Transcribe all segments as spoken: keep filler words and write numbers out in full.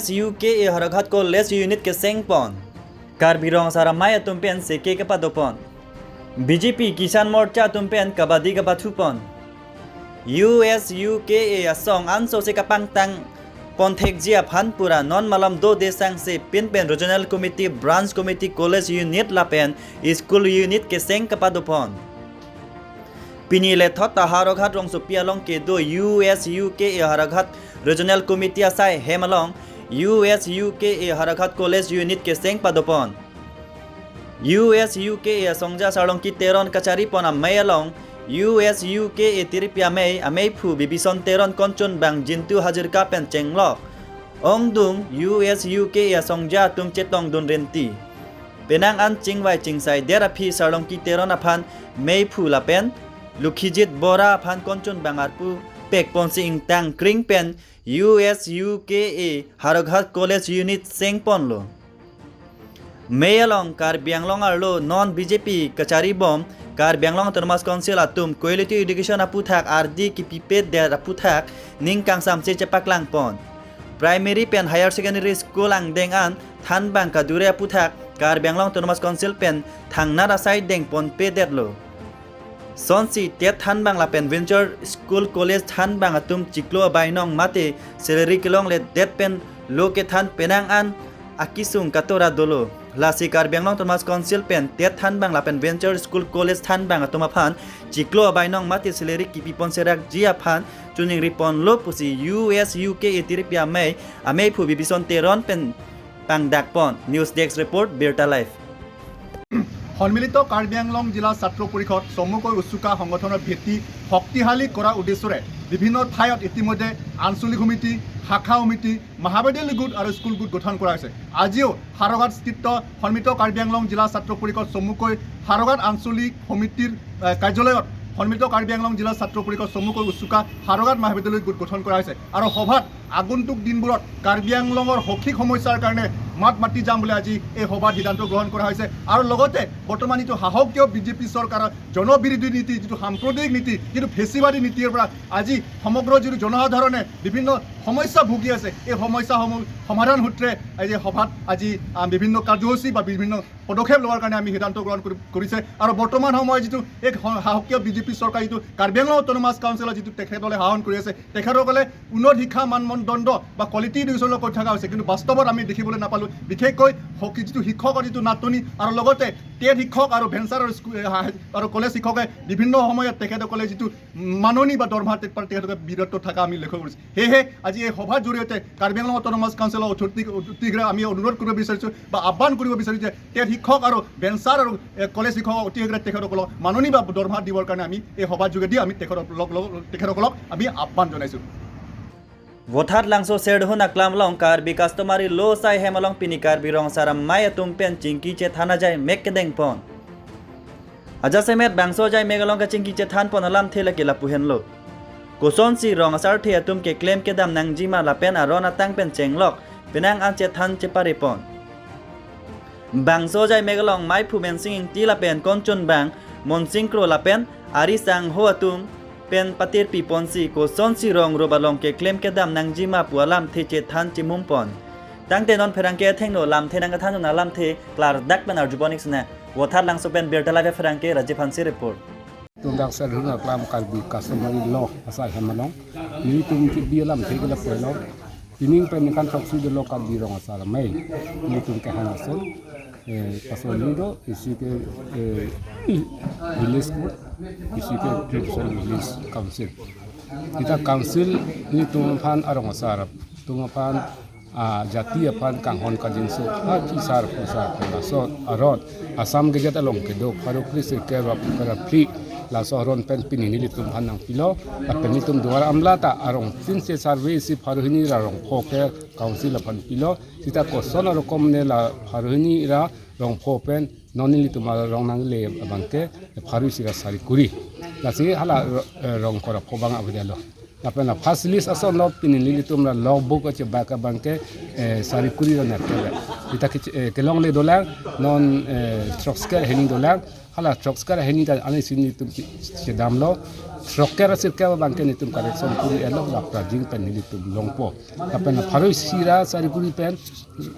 U K A Howraghat College Unit kesengpon. Karbi Rong Asar Amei atum pen seke kepadopon. B J P Kisan Morcha atum pen kabaddi kapathupon. U S U K A asong ansose kapangtang ponthekji aphan pura non malom do desang se pin pen Regional Committee, Branch Committee, College Unit lapen School Unit keseng kepadopon. Pini lethot ta Howraghat rongsopi along kedo U S U K A Howraghat Regional Committee asai hem along U S U K A Howraghat College Unit keseng padopon. U S U K A asongja Sarlongki Teron kacharipon amei along U S U K A tiripi amei, ameiphu Bibison Teron konchunbang Jintu Hazarika pen chenglok. Ongdung U S U K A asongja atum chetongdun renti. Penang an chingvai chingsai der aphi Sarlongki Teron aphan meiphu lapen Lukhijit Bora aphan konchunbang arpu pekponsi ingtang kring pen U S U K A Howraghat College Unit sengponlo. Mei along Karbi Anglong arlo non B J P kacharibom Karbi Anglong Autonomous Council atum quality education aputhak ardi kipipedet aputhak ning kangsamse chepaklangpon. Primary pen Higher Secondary School angdeng an thanbang kadure aputhak Karbi Anglong Autonomous Council pen thangnat asai dengponpedetlo. Sonsi TET thanbang lapen Venture School College thanbang atum chiklo abainong mate salary kelongledet pen lo kethan penang an akisung katora dolo. Lasi Karbi Anglong Autonomous Council pen TET thanbang lapen Venture School College thanbang atum aphan chiklo abainong mate salary kipiponserakji aphan choningriponlo pusi U S U K A tiripi amei, ameiphu Bibison Teron pen pangdakpon. News Desk Report, Birta Live. সন্মিলিত কাৰ্বি আংলং জিলা ছাত্ৰ পৰিষদ চমুকৈ উচুকা সংগঠনৰ ভেটি শক্তিশালী কৰাৰ উদ্দেশ্যৰে বিভিন্ন ঠাইত ইতিমধ্যে আঞ্চলিক সমিতি, শাখা সমিতি, মহাবিদ্যালয় গোট আৰু স্কুল গোট গঠন কৰা হৈছে। আজিও হৰগাঁৱত স্থিত সন্মিলিত কাৰ্বি আংলং জিলা ছাত্ৰ পৰিষদ চমুকৈ হৰগাঁৱত আঞ্চলিক সমিতিৰ, এ, কাৰ্যালয়ত সন্মিলিত কাৰ্বি আংলং জিলা ছাত্ৰ পৰিষদ চমুকৈ উচুকা হৰগাঁৱত মহাবিদ্যালয় গোট গঠন কৰা হৈছে আৰু সভাত আগন্তুক দিনবোৰত কাৰ্বি আংলঙৰ শৈক্ষিক সমস্যাৰ কাৰণে মাত মাতি যাম বুলি আজি এই সভাত সিদ্ধান্ত গ্ৰহণ কৰা হৈছে। আৰু লগতে বৰ্তমান যিটো শাসকীয় বিজেপি চৰকাৰৰ জনবিৰোধী নীতি, যিটো সাম্প্ৰদায়িক নীতি, যিটো ফেচিবাদী নীতিৰ পৰা আজি সমগ্ৰ যিটো জনসাধাৰণে বিভিন্ন সমস্যা ভুগি আছে, এই সমস্যাসমূহ সমাধান সূত্ৰে আজি সভাত আজি, আ, বিভিন্ন কাৰ্যসূচী বা বিভিন্ন পদক্ষেপ লোৱাৰ কাৰণে আমি সিদ্ধান্ত গ্ৰহণ কৰি, কৰিছে। আৰু বৰ্তমান সময়ত যিটো এক স-, শাসকীয় বিজেপি চৰকাৰ যিটো কাৰ্বি আংলং অট'নমাছ কাউন্সিলত যিটো তেখেতসকলে শাসন কৰি আছে, তেখেতসকলে উন্নত শিক্ষা মানদণ্ড বা কোৱালিটি এডুকেশ্যনৰ কথা থকা হৈছে, কিন্তু বাস্তৱত আমি দেখিবলৈ নাপালোঁ। বিশেষকৈ শক-, যিটো শিক্ষকৰ যিটো নাটনি আৰু লগতে টেট শিক্ষক আৰু ভেঞ্চাৰৰ স্কুল, এ, হা-, আৰু কলেজ শিক্ষকে বিভিন্ন সময়ত তেখেতসকলে যিটো মাননি বা দৰমহা তে-, পৰা তেখেতলোকে বিৰত থকা আমি লক্ষ্য কৰিছোঁ। সেয়েহে আজি এই সভাৰ জৰিয়তে কাৰ্বি আংলং অট'নমাছ কাউন্সিলৰ অথৰিটিক অতি শীঘ্ৰে আমি অনুৰোধ কৰিব বিচাৰিছোঁ বা আহ্বান কৰিব বিচাৰিছোঁ যে টেট শিক্ষক আৰু ভেঞ্চাৰ আৰু, এ, কলেজ শিক্ষকক অতি শীঘ্ৰে তেখেতসকলক মাননি বা দৰমহা দিবৰ কাৰণে আমি এই সভাৰ যোগেদি আমি তেখেতক লগ, লগ, তেখেতসকলক আমি আহ্বান জনাইছোঁ। Vothatlangso Serdihun aklam along Karbi Customary Law asai hem along pini Karbi Rong Asar Amei atum pen chingki chethan ajai mek kedengpon. Ajasemet bangso ajai mek along kachingki chethanpon alamthe lake lapu henlo. Kosonsi rong asarthe atum keklem kedam nangjima lapen aron atang pen chenglok penang an chethan cheparepon. Bangso ajai mek along meiphu Mensing Ingti lapen konchunbang Monsing Kro lapen ari sangho atum pen patirpiponsi kosonsi rong rup along keklem kedam nangjima pu alamthe chethan chimungpon. Tangte non pherangke athengno lamthe nangkethandun alamthe klardak pen arjupon ik sene. Vothatlangso pen Birta Live pherangke Rajiv Hanse report. Tum dak Serdihun aklam Karbi Customary Law asai hem along nelitum kebi alamthe ke lapu henlo. Pining pen ningkan throksi dolo Karbi Rong Asar Amei. Nelitum kehang ason, eh, pason ni do, isi ke, eh, village court, isi ke Tribal Village Council. Kita council nelitum aphan arong asar atum aphan, ah, jati aphan kanghon kajinso, ah, chisar pusar pen laso aron Assam Gazette along kedo pharo phli sirkep ra phli laso aron pen pini nelitum aphan nangpilo, lapen nelitum Duar Amla ta arong sinse survey isi pharo hini ra rong pho ke council aphan pilo, seta koson arokom ne la pharo hini ra rong pho pen non nelitum arong nangle abang ke pharo isi ra sari kuri. Lasi hala ro-, eh, rong kora pho abang avedetlo. Lapen la first list asonlo pini nelitum la logbook achebak abangke, eh, sari kuri ra nerkep. Sita ke, eh, kelongle dolang, non, eh, throksker hini dolang. Hala throksker hini ta ani si nelitum che-, chedamlo. Throksker sirkep abangke nelitum correction kuri-etlo, la prajing pen nelitum longpo. Lapen la pharo isi ra sari kuri pen,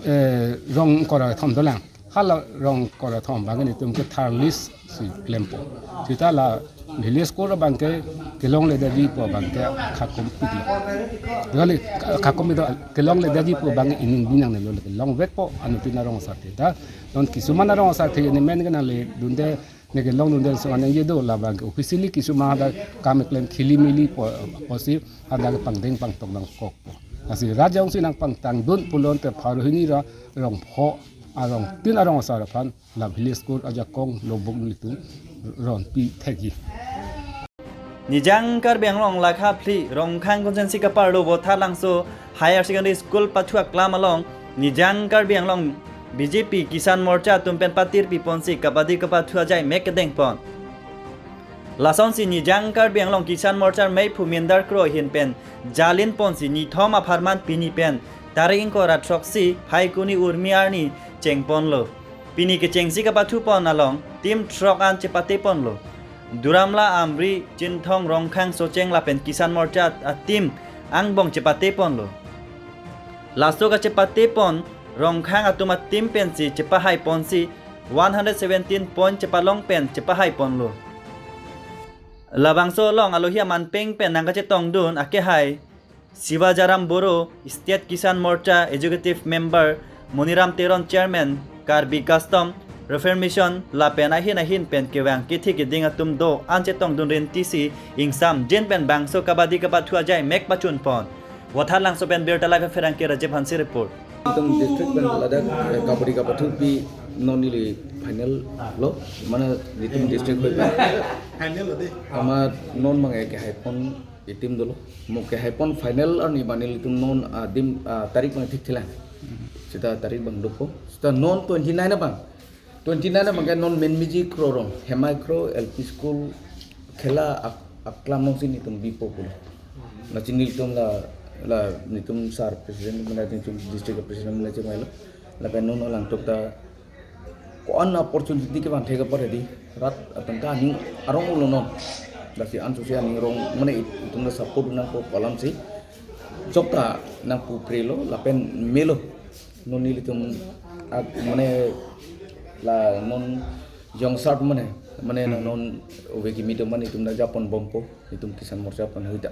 eh, rong ingkoi ra kethom dolang. Hala rong ingkoi ra kethom abangke nelitum ke third list si klempo. Sita la village court abangke kelongledetji pu abangke akha kompik lo. Kali akha kompik lo, kelongledetji pu abangke ining binang nelo, kelongvetpo anuttin arong asarthe ta. Non kisuman arong asarthe ne men ke nangle dunde, ne kelong dunde so aneng ye do, labangke officially kisuman hadak kam keklem khilimili po, apotsi hadak pangdeng pangtok nangkokpo. Lasi rat jongsi nangpangtangdun pulote pharo hini ra rong pho arongtin arong asar aphan la village court ajakong logbook nelitum ronpi thekji. Nijang Karbi Anglong lakha phli Rongkhang constituency kaparlo Vothatlangso Higher Secondary School pathu aklam along Nijang Karbi Anglong B J P Kisan Morcha atum pen patirpi ponsi kabaddi kapathu ajai mek kedeng pon. Lasonsi Nijang Karbi Anglong Kisan Morcha meiphu Mindar Kro ahin pen jalin ponsi nithom apharman pini pen tarik ingkoi ra throksi Phaikuni Urmi arni chengponlo. Pini kechengsi kapathu pon along team throk an chepate ponlo. Duar Amla, Amri, Chinthong, Rongkhang, Socheng lapen Kisan Morcha a-team angbong chepate ponlo. Laso kachepate pon Rongkhang atum a-team pensi chepahai ponsi one hundred seventeen point chepalong pen chepahai ponlo. Labangso along alohi aman peng pen nangkachetongdun akehai Sivajaram Boro, State Kisan Morcha Executive Member, Moniram Teron Chairman, Karbi Custom, Reformation lapen ahin ahin pen kevang kethe keding atum do-an chetongdun rentisi ingsamjin pen bangso kabaddi kapathu ajai mek pachun pon. Vothatlangso pen birta live pherangke Rajiv Hanse report. Nelitum district pen ladak, eh, kabaddi kapathupi non neli final lo, mane nelitum district hoi pen. Final lo de. Ama non abangke kehai pon a-team dolo. Mo kehai pon final arni abang nelitum non adim, ah, tarik abang thikthelang. Sita tarik abang dopo. Sita non twenty-nine abang. Twenty-nine abangke non Menmiji Kro rong, Hemai Kro L P School khela ak-, aklam alongsi nelitum bipo pulo. Lasi nelitum la, la nelitum sir president mane nelitum district president mane chemailo. Lapen non alangtum ta ko-an opportunity kevang thek apar hedi rat atangka aning arong lo non. Lasi ansusi aning arong mane it-, itum la support nangpo pu alamsi jokta nangpuprelo lapen melo. Non nelitum ak-, mane la non jong sart mane, mane Hmm. non ove kimi atum mane itum ta japonbompo, itum Kisan Morcha aphan hoi ta.